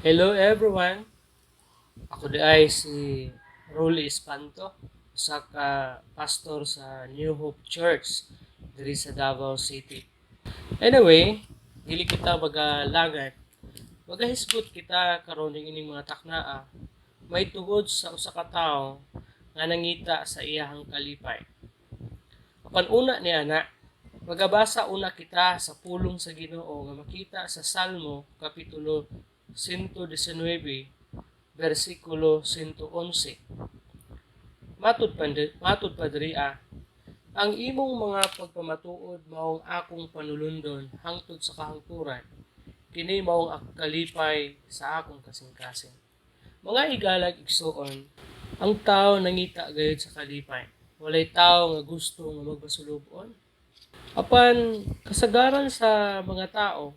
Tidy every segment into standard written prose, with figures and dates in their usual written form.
Hello everyone. Ako diay si Rolly Espanto, usa ka pastor sa New Hope Church diri sa Davao City. Anyway, dili kita magalangat. Magahisgot kita karon ining mga taknaa may tungod sa usa ka tawo nga nangita sa iyahang kalipay. Apan una niya na, magabasa una kita sa pulong sa Ginoo nga makita sa Salmo kapitulo 119 bersikulo 111. Matud pa diri ang imong mga pagpamatuod maong akong panulundon hangtod sa kahangturan. Kini maong ang kalipay sa akong kasing-kasing. Mga higalag igsuon, ang tao nangita gayud sa kalipay. Walay tao nga gusto nga magpasulubon. Apan kasagaran sa mga tao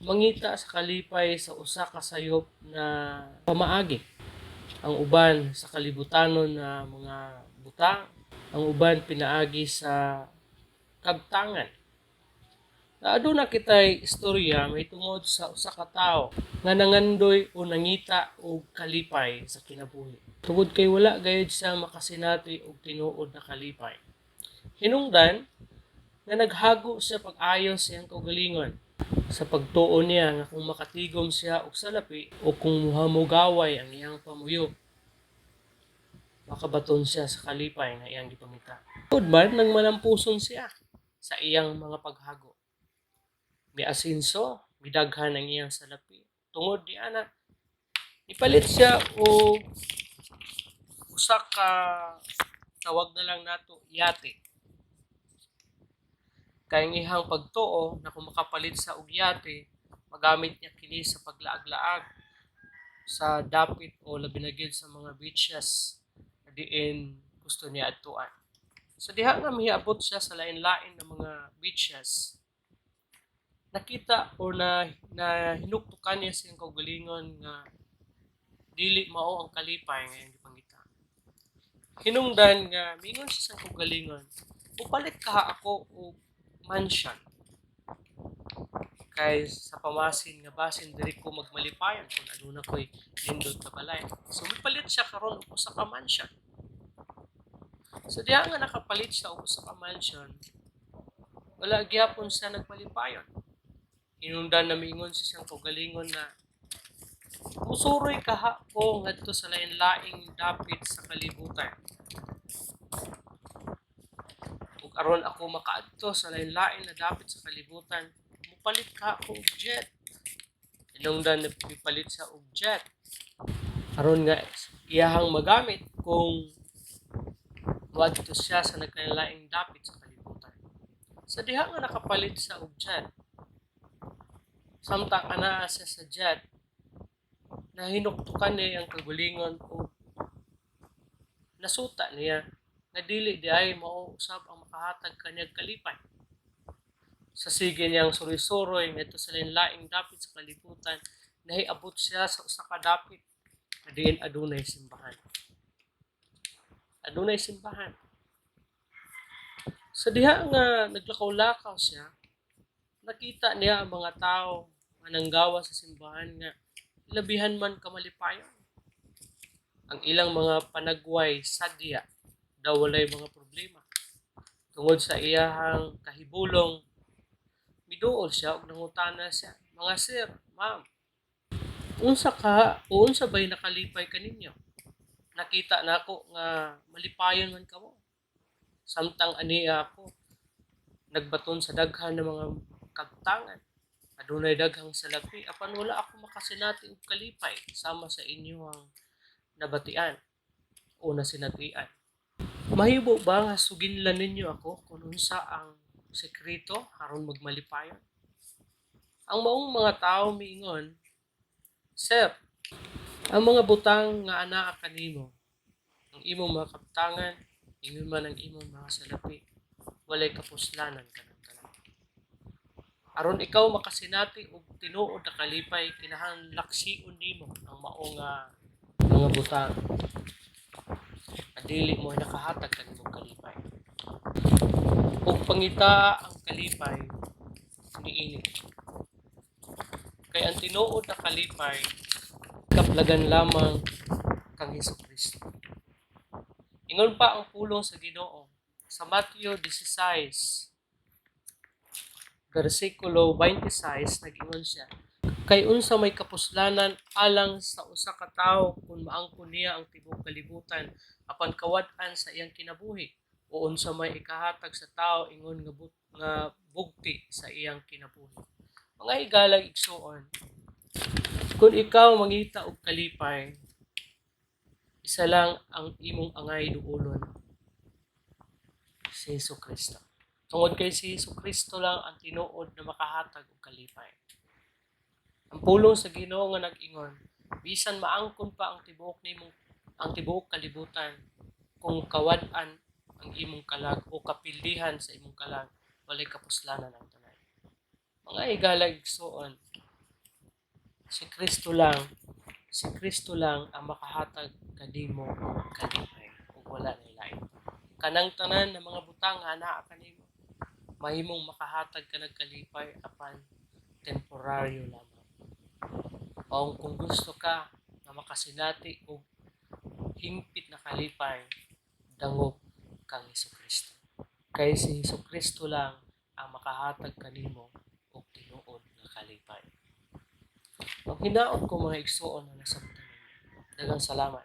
mangita sa kalipay sa usa ka sayop na pamaagi. Ang uban sa kalibutanon na mga butang, ang uban pinaagi sa kabtangan. Na aduna kitay istorya may tungod sa usa ka tawo nga nangandoy o nangita og kalipay sa kinabuhi. Tungod kay wala gayud siya makasinati og tinuod na kalipay. Hinungdan nga naghago siya pag-ayos sa iyang kaugalingon sa pagtuo niya nga kung makatigom siya og salapi o kung muhamugaway ang iyang pamuyo, makabaton siya sa kalipay nga iyang gipangita. Tuod man nang malampuson siya sa iyang mga paghago. Miasinso, midaghan ang iyang salapi. Tungod di ana, ipalit siya og usa ka, tawag na lang nato, yate. Kay ang iyang pagtuo na kung makapalit sa og yate, magamit niya kini sa paglaag-laag sa dapit o labi na gyud sa mga beaches na diin gusto niya adtuan. So diha nga miabot siya sa lain-lain na mga beaches, nakita o na hinuktukan niya sa iyang kaugalingon nga dili mao ang kalipay nga iyang gipangita. Hinungdan nga mingon siya sa kaugalingon, "Upalit kaha ako og mansion. Kay sa pamasin nga basin diri ko magmalipayon kung aduna ko'y nindot na balay." So mipalit siya karon og usa ka mansion. So diha nga nakapalit siya og usa ka mansion, wala gyapon siya nagmalipayon. Hinungdan na miingon sa siyang kaugalingon na musuroy kaha ko ngadto sa lain-laing dapit sa kalibutan. Ug aron ako makaadto sa lain-lain na dapit sa kalibutan, mupalit ka ako og jet. Hinungdan na mipalit siya og jet. Aron nga iyahang magamit kung moadto siya sa nagkalaing dapit sa kalibutan. Sa diha nga nakapalit siya og jet, samtang anaa siya sa jet, nahinuktukan niya ang kaugalingon o nasuta niya nga dili diay mao usab ang makahatag kanyang kalipay. Sa sige niyang suroy-suroy ngadto sa lain-laing dapit sa kalibutan, nahiabot siya sa usa ka dapit nga diin adunay simbahan. Adunay simbahan. Sa diha nga naglakaw-lakaw siya, nakita niya ang mga tao nga nanggawa sa simbahan nga labihan man kamalipayon. Ang ilang mga panagway sadya daw walay mga problema. Tungod sa iyahang kahibulong, miduol siya ug nangutana siya, "Mga sir, ma'am, unsa ka o unsa bay nakalipay kaninyo? Nakita nako nga malipayon man kamo. Samtang aniya ako nagbaton sa daghan ng mga kabtangan. Adunay daghang salapi apan wala ako makasinati og kalipay sama sa inyong nabatian o nasinatian. Mahimo ba nga suginlan ninyo ako kung unsa ang sekreto aron magmalipayon?" Ang maong mga tao miingon, "Sir, ang mga butang nga anaa kanimo, ang imong mga kabtangan, ingon man ang imong mga salapi, walay kapuslanan kanang tanan. Aron ikaw makasinati og tinuod na kalipay, kinahanglan laksion nimo ang mao nga mga butang nga dili mo nakahatag kanimong kalipay. Ug pangita ang kalipay niini. Kay Kay ang tinuod na kalipay kaplagan lamang kang Hesukristo. Ingon pa ang pulong sa Ginoo sa Mateo 16 versikulo 26, nag-ingon siya, "Kay unsa may kapuslanan alang sa usa ka tawo kung maangkon niya ang tibuok kalibutan apan kawad-an sa iyang kinabuhi? O unsa may ikahatag sa tawo ingon nga bugti sa iyang kinabuhi?" Mga higalang igsuon, kung ikaw mangita og kalipay, isa lang ang imong angay duolon, si Hesus Kristo. Tungod kay si Hesus Kristo lang ang tinuod na makahatag og kalipay. Ang pulong sa Ginoo nga nag-ingon, bisan maangkon pa ang tibuok kalibutan, kung kawad-an ang imong kalag o kapildihan sa imong kalag, walay kapuslanan ang tanan. Mga higalang igsuon, si Kristo lang ang makahatag kanimo og kalipay ug wala nay lain. Kanang tanan ng mga butang nga anaa kanimo, mahimong makahatag ka ng kalipay apan temporaryo lamang. Maong kung gusto ka nga makasinati og hingpit na kalipay, dangop kang Hesukristo. Kay si Hesukristo lang ang makahatag kanimo og tinuod nga kalipay. Ang hinaot ko, mga igsuon, na nasabtan ninyo. Daghang salamat.